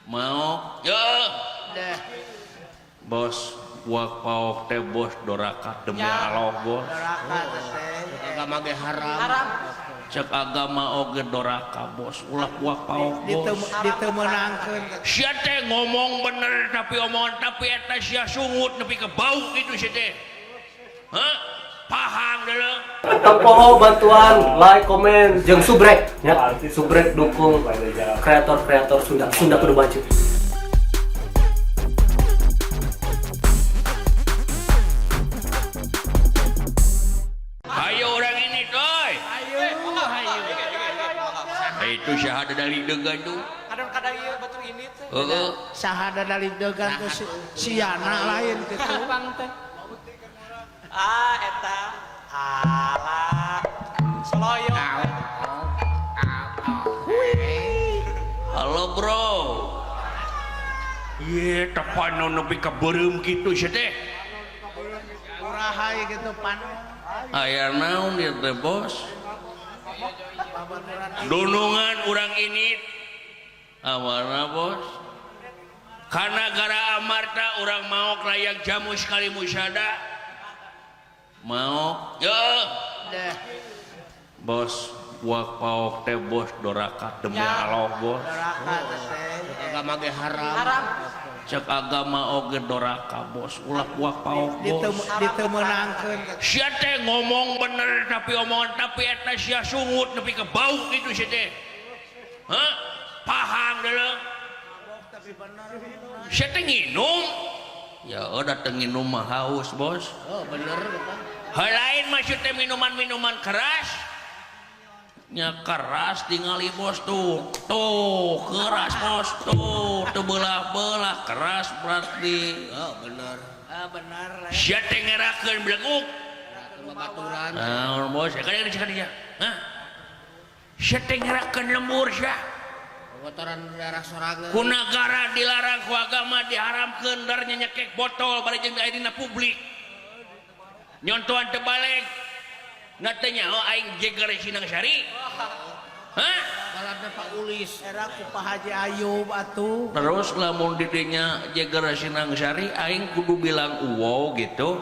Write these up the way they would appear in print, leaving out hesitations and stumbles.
Mau ya bos buak paok teh bos doraka demi Allah bos. Doraka teh. Agama ge haram. Cek agama oge doraka bos ulah buak paok bos. Ditemenangkeun. Sia teh ngomong bener tapi omongan tapi eta sia sungut nepi ka bau kitu sia teh. Hah? Paham deuleu. Tong poho bantuan like, komen, jeung subrek ya. Subrek dukung kreator-kreator Sunda. Sunda kudu maju. Ayo orang ini coy. Ayo, ayo. Itu syahada dari degan tuh. Kadang-kadang ieu batur ini teh. Heeh. Sahada dari degan teh siana lain gitu. Bang teh. Ah eta. Alah. Soloyo. Halo bro. Ye tepan nu nepi ka beureum kitu sia teh. Urahai gitu pan. Aya naon ieu teh bos? Dunungan urang ini amarna bos. Karena gara amarta urang maok layak jamu sekali musada. Maok ya bos buak paok teh bos doraka demi Allah bos. Doraka teh. Agama ge haram. Cek agama oge doraka bos ulah buak paok bos. Ditemenangkeun. Sia teh ngomong bener tapi omongan tapi eta sia sungut nepi ka bau kitu sia teh. Hah? Paham deuleu. Sia teh nginum. Ya udah teh nginum mah haus bos. Oh bener eta. Hal lain maksud teh minuman-minuman keras. Nya keras tingali bos tuh. Tuh keras bos tuh. Teu belah-belah keras berarti. Oh bener. Ah bener. Sia teh ngerakeun beleguk. Babaturan. Naon bos? Ya kan dia dia. Hah? Sia teh ngerakeun lembur sia. Kotoran darah sorangan. Ku nagara dilarang ku agama diharamkeun dar nyekek botol bari jeung aya dina publik. Nyontohan teu balik. Na teu nyaho aing jeger Sinang Sari. Hah? Baladna Pak Ulis. Era ku Pak Haji Ayub atuh. Terus lamun di dinya jeger Sinang Sari aing kudu bilang uwow gitu.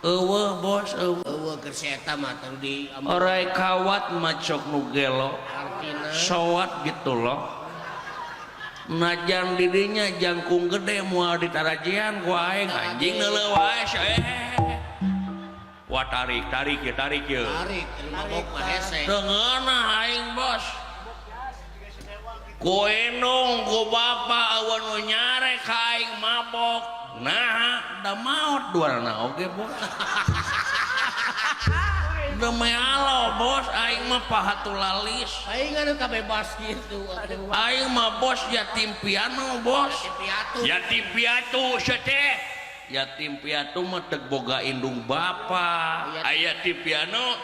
Eueuh bos eueuh. Eueuh keur si eta mah teu di Orai kawat macok nu gelo. Artina. Sowat gitu loh. Najan didinya jangkung gede moal ditarajian ku aing anjing neuleuh wae sia. Wah tarik tarik ya tarik ya. Tarik teu mabok mah hese. Teu ngeunah aing bos. Ku indung ku bapa eueuh nu nyarek ka aing mabok. Naha da maot duarana oge bos. Demi Allah bos aing mah pahatulalis. Aing anu kabebas gitu atuh. Aing mah bos yatim piano bos. Yatim piatu. Yatim piatu sia teh. Yatim piatu mah teu boga indung bapa. Aya yatim piano,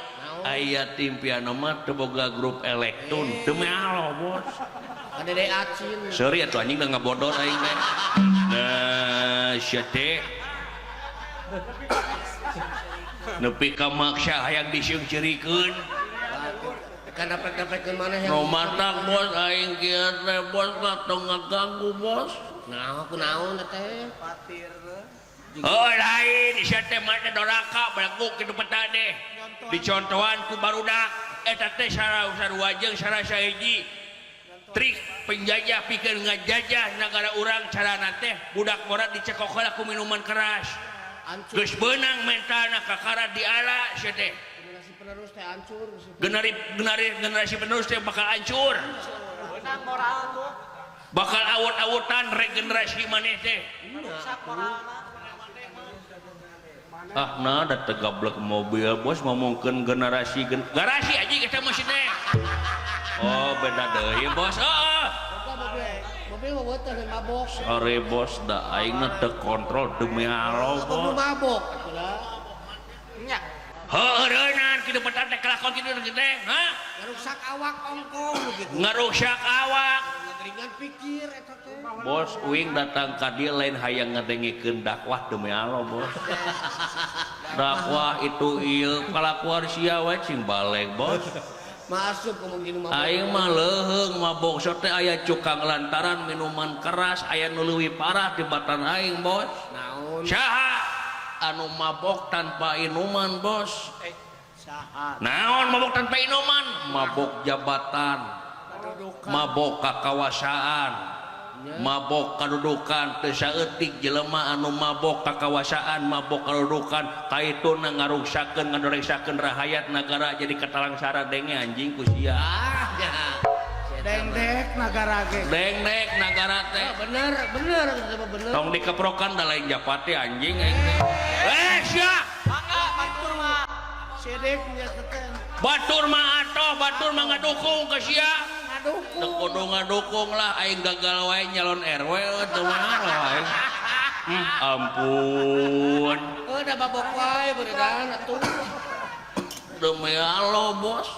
aya yatim piano mah teu boga grup elektron. Demi Allah bos. Kadede acin. Sorry atuh anjing da ngabodor aing teh. Nah sia teh. Nepi ka maksa hayang diseungceurikeun. Kan dapet-dapetkeun maneh yang Nu matak bos aing kieu teh bos mah tong ngaganggu bos. Nah, kunaon teh? Patir. Oh lain sia teh mah teh doraka beleguk kitu peta teh. Dicontohan ku barudak eta teh sarua jeung sarasa hiji. Trik penjajah pikeun ngajajah nagara urang carana teh budak ngora dicekok heula ku minuman keras. Hancur. Geus beunang mentalna kakara diala sia teh. Generasi penerus teh hancur. Generasi penerus teh bakal hancur. Beunang moral tuh. Bakal awut-awutan regenerasi maneh teh. Rusak moralna. Ah nah da teu gablek mobil bos ngomongkeun generasi garasi anjing eta mah teh. Oh beda deui bos. Heeh. Mobil mah teh mabok. Sore bos da aing mah teu kontrol demi Allah Mobil bos. mabok atuh lah. Nya. Heureunaan kitu petan teh kelakon kitu teh, ha? Ngarusak awak ongkong gitu. Ngarusak awak. Ngageringan pikir eta teh. Bos uing datang ka dieu lain hayang ngadengikeun dakwah demi Allah bos. Dakwah itu ieu kalakuan sia wae cing baleg bos. Masuk ngomong gini mabok. Aing mah leuheung mabok sok teh aya cukang lantaran minuman keras aya nu leuwih parah tibatan aing bos. Naon? Saha anu mabok tanpa inuman bos? Saha? Naon mabok tanpa inuman? Mabok jabatan, mabok kakawasaan, mabok kadudukan. Teu saeutik jelema anu mabok kakawasaan, mabok kadudukan, kaituna ngaruksakeun ngadoreksakeun rahayat nagara jadi katalangsara denge anjing ku sia. Ah, ya. Dengdek nagara ge. Dengdek nagara teh. Ah, bener, bener, bener, bener. Tong dikeprokan da lain japati anjing aing teh. Eh sia. Mangga batur mah. Sidik nya teh. Batur mah atoh, batur mah ngadukung ke sia. Ngadukung. Teu kudu ngadukung lah aing gagal wae nyalon RW teu mah aing. Ampun. Oh, da mabok wae beuredan atuh. Demi Allah bos.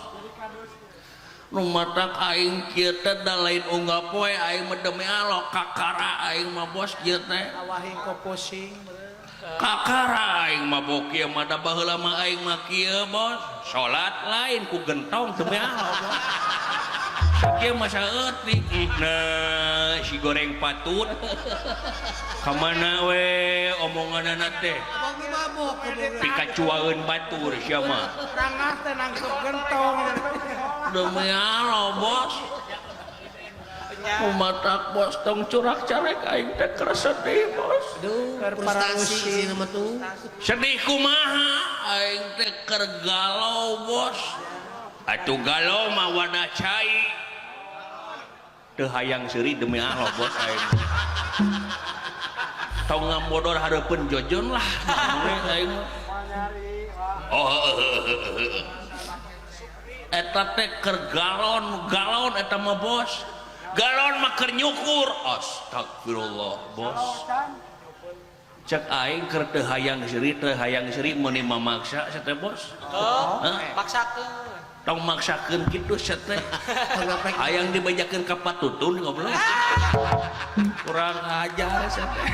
Nu matak aing kieu teh da lain unggal poe aing mah demi Allah kakara aing mah bos kieu teh. Awahing ko pusing. Kakara aing mabok kieu mah da baheula mah aing mah kieu bos. Salat lain ku gentong demi Allah bos. Sakieu mah saeutik. Nah, si goreng patut. Ka mana we omonganana teh? Abang nu mabok kudu. Pikacuaeun batur sia mah. Rangah teh nangkep gentong. Demi Allah bos. Kumatak bos tong curak carek aing teh keur sedih bos. Aduh, frustasi sih mah tuh. Sedih kumaha aing teh keur galau bos. Atuh galau mah wadah cai. Teu hayang seuri demi Allah bos aing. Tong ngamodor hareupeun jojon lah aing mah. Oh, eta teh keur galon, galon eta mah bos. Galon mah keur nyukur. Astagfirullah bos. Cek aing keur teu hayang seuri, teu hayang seuri meuni mamaksa sia teh bos. Oh, Hah? maksakeun. Tong maksakeun kitu sia teh. Hayang dibejakeun ka patutun goblok. Kurang ajar sia teh.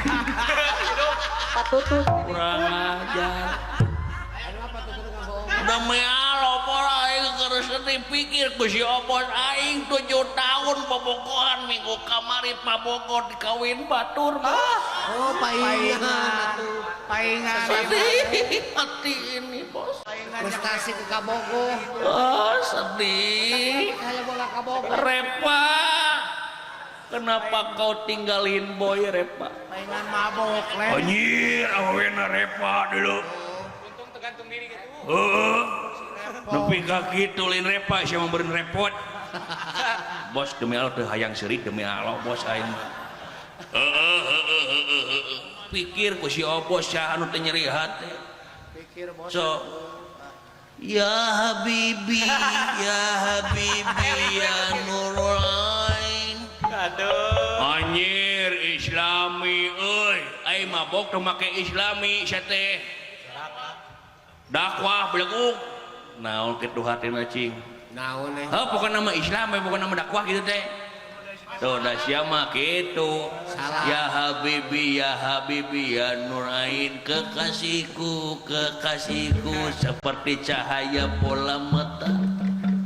Patutun. Kurang ajar. Demi Allah bos aing keur sedih pikir ku si Obos aing 7 tahun bobogohan minggu kamari pabogo dikawin batur bos. Oh, paingan atuh. Paingan. Sedih hati ini bos. Frustasi ke kabogo. Oh, sedih. Kayak bola kabogo. Repa, kenapa kau tinggalin boy Repa? Paingan mabok le. Anjir, awena Repa dulu. Untung tergantung diri gitu. Heeh. Nepi ka kitu lain Repa sia mah beureun repot. Bos demi Allah teu hayang seuri demi Allah bos aing mah. Heeh heeh heeh. Pikir ku si Obos saha anu teu nyeri hate. Pikir bos. So, ya Habibi, ya Habibi, ya Nurul Ain. Aduh. Anjir Islami euy, aing mabok teu make Islami sia teh. Dakwah beleguk. Naon kitu hatina cing? Naon eh? Heuh pokona mah Islam we pokona mah dakwah kitu teh. Tuh da sia mah kitu. Salah. Ya Habibi, ya Habibi, ya Nur Ain, kekasihku, kekasihku seperti cahaya bola mata.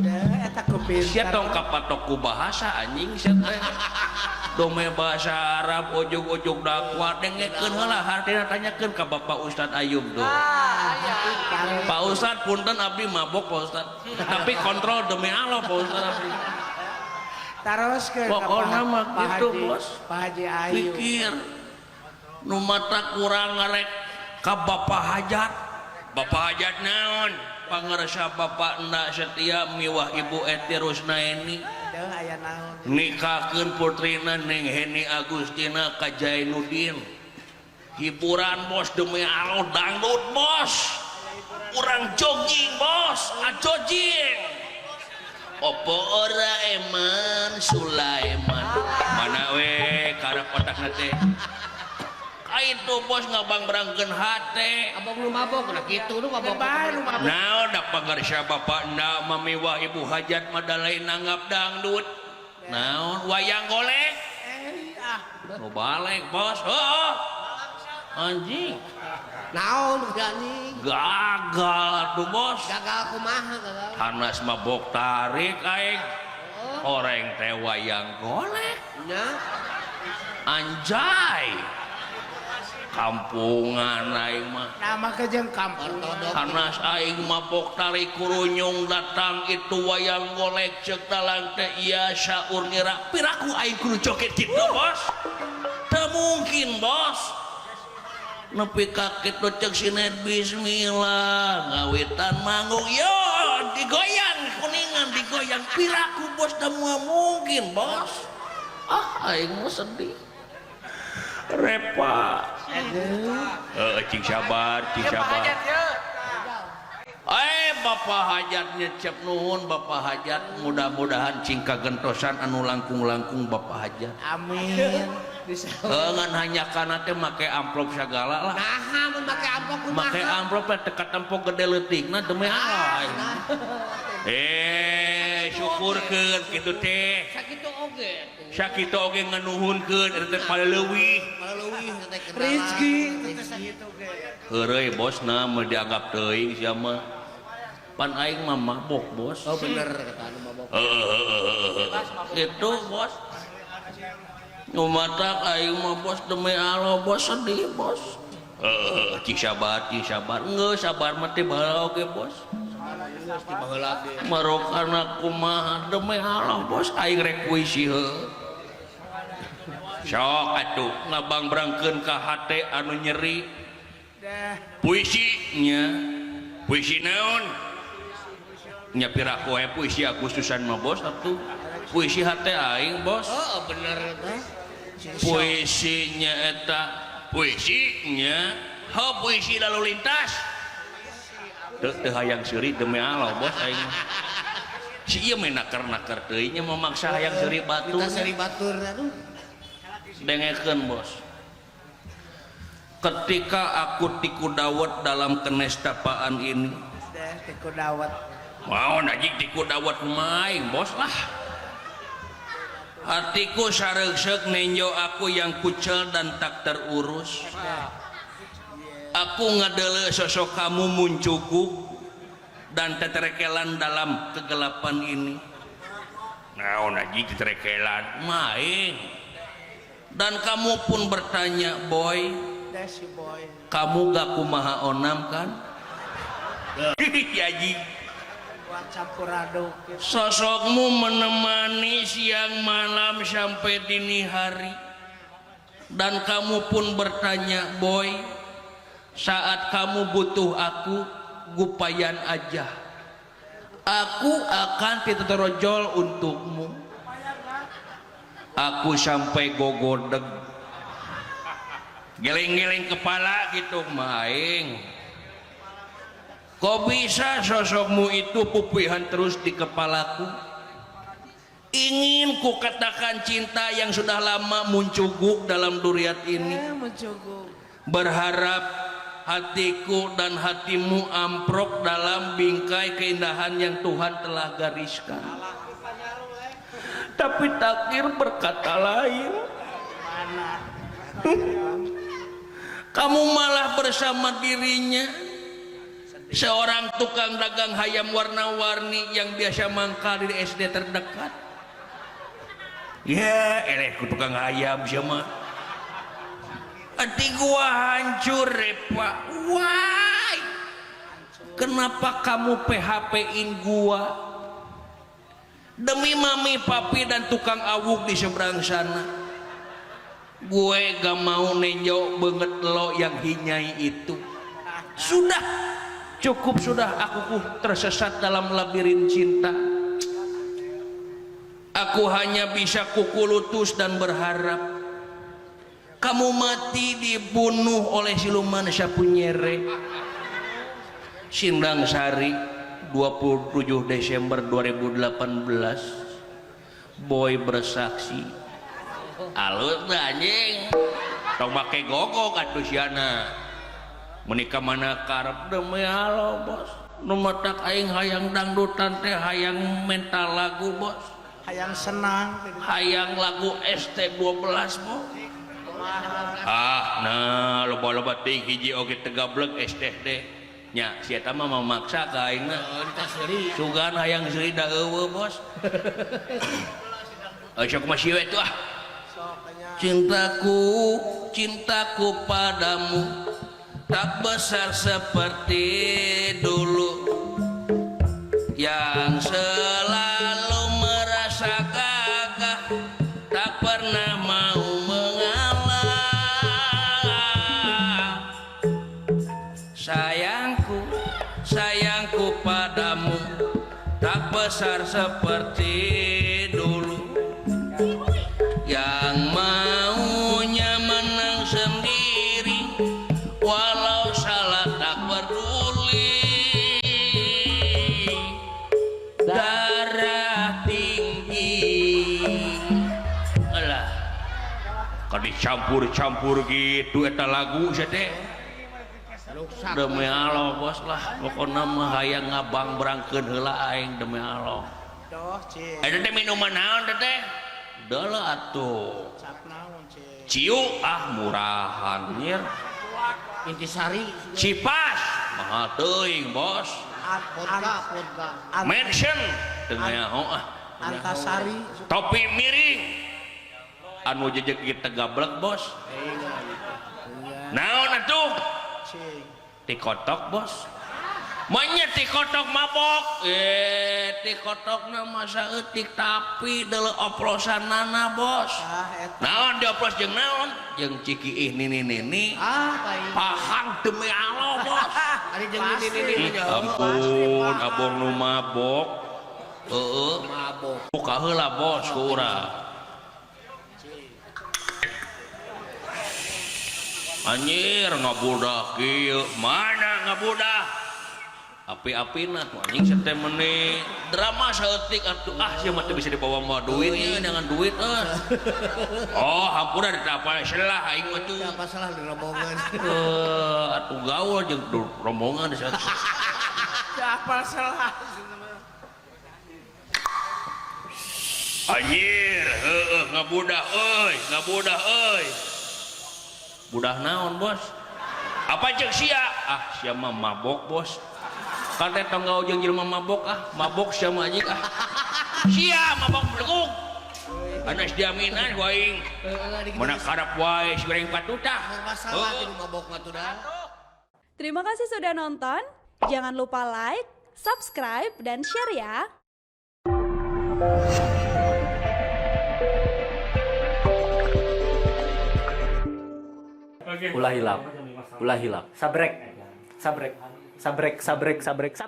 Deh eta ku pintar. Sia tong kapatok ku bahasa anjing sia teh. Dome bahasa Arab ujug-ujug dakwah dengekeun heula hartina tanyakeun ka Bapak Ustad Ayub tuh. Ah, aya. Pak Ustad punten abdi mabok Pak Ustad. Tapi kontrol demi Allah Pak Ustad abdi. Taroskeun ka Pokona mah Pak gitu, Haji. Bos. Pak Haji Ayu. Pikir nu mata kurang ngarek ka Bapak Hajat. Bapak Hajat naon? Pangersa Bapak ndak setia miwah Ibu Eti Rusnaeni. Deuh aya naon. Nikahkeun putrina Neng Heni Agustina ka Jainuddin. Hiburan bos demi Allah dangdut bos. Urang jogging bos, ajojing. Opo ora eman Sulaiman. Mana we karep otakna teh. Kaitu bos ngabangbrangkeun hate. Abang nu mabok lah kitu nu mabok. Bae nu mabok. Naon da pangarsa bapak nda mamiwah ibu hajat madalain nanggap dangdut. Naon wayang golek? Eh ah. Nu balik bos. Heuh. Anjing. Naon anjing? Gagal atuh, Bos. Gagal kumaha gagal? Hanas mabok tarik aing. Horeng teh wayang golek. Nya. Anjay. Kampungan aing mah. Nama ke jeung kampung. Ortodok. Hanas aing mabok tarik kurunyung datang itu wayang golek, cek dalang teh iya saur ngira piraku aing kudu joget gitu, Bos. Teu mungkin, Bos. Nepi ka kitu cek sinet bismillah ngawitan manggung, yo digoyang kuningan digoyang piraku, Bos, teu mungkin, Bos. Ah, aing mah sedih. Repa. Eh, cing sabar, cing sabar. Eh, Bapak Hajat nyecep, nuhun Bapak Hajat, mudah-mudahan cing kagentosan anu langkung-langkung, Bapak Hajat. Amin. Bisa. Ngan hanya kana teh make amplop sagala lah. Naha mun make amplop kumaha? Make amplop teh teka tempo gede leutikna, demi Allah aing. Eh, syukurkeun kitu teh. Sakitu oge atuh. Sakitu oge nganuhunkeun eta teh paleuwih. Paleuwih teh kenalan. Rizki teh sakitu ge. Heureuy bosna mah dianggap teuing sia mah. Pan aing mah mabok, Bos. Oh bener kata anu mabok. Itu, Bos. Ngumatak aing mah, Bos, demi Allah, Bos, sedih, Bos. Heeh, cing sabar, cing sabar. Geus sabar mah teh baheula oge, Bos. Geus di baheula ge. Marokana kumaha, demi Allah, Bos, aing rek puisi heuh. Sok atuh ngabangbrangkeun ka hate anu nyeri. Dah. Puisi nya. Puisi naon? Nya piraku we puisi Agustusan mah, Bos, atuh. Puisi hate aing, Bos. Oh bener teh. Puisinya eta puisinya ho puisi lalu lintas. Teu teu hayang seuri, demi Allah, Bos, aing. Si ieu mah naker-naker teuing nya memaksa hayang seuri batur. Kita seri batur aduh. Dengekeun, Bos. Ketika aku tiku dawet dalam kenestapaan ini. Dah tiku dawet. Mau najik tiku dawet main, Bos, lah. Hatiku sareuk-seuk nenjo aku yang kucel dan tak terurus. Aku ngadele sosok kamu muncukuk dan teterekelan dalam kegelapan ini. Naon anjing teterekelan? Main. Dan kamu pun bertanya, "Boy, Dah si boy. Kamu gak kumaha onam kan?" Ya anjing. Buat campur aduk gitu. Sosokmu menemani siang malam sampai dini hari. Dan kamu pun bertanya, "Boy, saat kamu butuh aku, gupayan aja. Aku akan titorojol untukmu." Aku sampai gogodeg. Geleng-geleng kepala gitu, maing. Kok bisa sosokmu itu pupihan terus di kepalaku? Ingin ku katakan cinta yang sudah lama muncuguk dalam duriat ini. Eh, mencuguk. Berharap hatiku dan hatimu amprok dalam bingkai keindahan yang Tuhan telah gariskan. Tapi takdir berkata lain. Mana? Kamu malah bersama dirinya, seorang tukang dagang hayam warna-warni yang biasa mangkal di SD terdekat. Ya, eleh ku tukang hayam siapa? Hati gua hancur, repa. Why? Kenapa kamu PHP-in gua? Demi mami, papi, dan tukang awuk di seberang sana. Gue gak mau nenjok banget lo yang hinyai itu. Sudah, cukup sudah aku ku tersesat dalam labirin cinta. Aku hanya bisa kukulutus dan berharap kamu mati dibunuh oleh siluman Sapunyere. Sindang Sari 27 Desember 2018. Boy bersaksi. Alus teh anjing. Tong make gogok atuh siana. Menikah mana karep, demi Allah, Bos. Nu matak aing hayang dangdutan teh hayang mental lagu, Bos. Hayang senang. Hayang lagu ST12, Bos. Ah nah loba-loba teuing hiji oge teu gablek es teh teh. Nya si eta mah memaksa ka aingna. Sugan hayang seuri da eueuh bos. Sok mah sieu atuh ah. Cintaku, cintaku padamu tak besar seperti dulu, yang selalu merasa gagah, tak pernah mau mengalah. Sayangku, sayangku padamu tak besar seperti dulu, yang maunya menang sendiri walau salah tak peduli. Darah tinggi alah kan dicampur-campur gitu eta lagu sia teh. Demi Allah bos lah pokona mah hayang ngabang berangkeun heula aing demi Allah. Eta teh minuman naon teh? Deuleu atuh. Ciu ah murahan nyir. Intisari Cipas mahal teuing bos. Vodka vodka. Mansion teu nyaho ah. Antasari topi miring anu jejeg ieu teh gablek bos. Naon atuh? Tikotok bos. Manya tikotok mabok. Tikotokna masa eutik tapi deuleu oplosanana bos. Naon dioplos jeung naon? Jeung cikiih nini-nini. Ah, pahang demi Allah bos. Ari jeung nini-nini. Ampun, abong nu mabok. Heeuh, mabok. Buka heula bos ku urang. Anjir ngabudak kieu. Mana ngabudak? Api-apina tuh anjing sete meni drama saeutik atuh ah sia mah teu bisa dibawa mah duit ieu dengan duit euy. Oh hampura ditapal selah aing mah tuh. Apa salah di rombongan. Heuh atuh gaul jeung rombongan di saeutik. Apal salah. Anjir heueuh ngabudah euy, ngabudah euy. Budah naon bos? Apa cek sia? Ah sia mah mabok bos. Kan teh tong gaul jeung jelema mabok ah, mabok sia mah anjing ah. Sia mabok beleguk. Anas diaminan ku aing. Mana karep wae si goreng patutah. Masalah jeung mabok mah tuh dah. Terima kasih sudah nonton. Jangan lupa like, subscribe, dan share ya. Ulah hilap, ulah hilap. Sabrek, sabrek, sabrek, sabrek, sabrek, sabrek.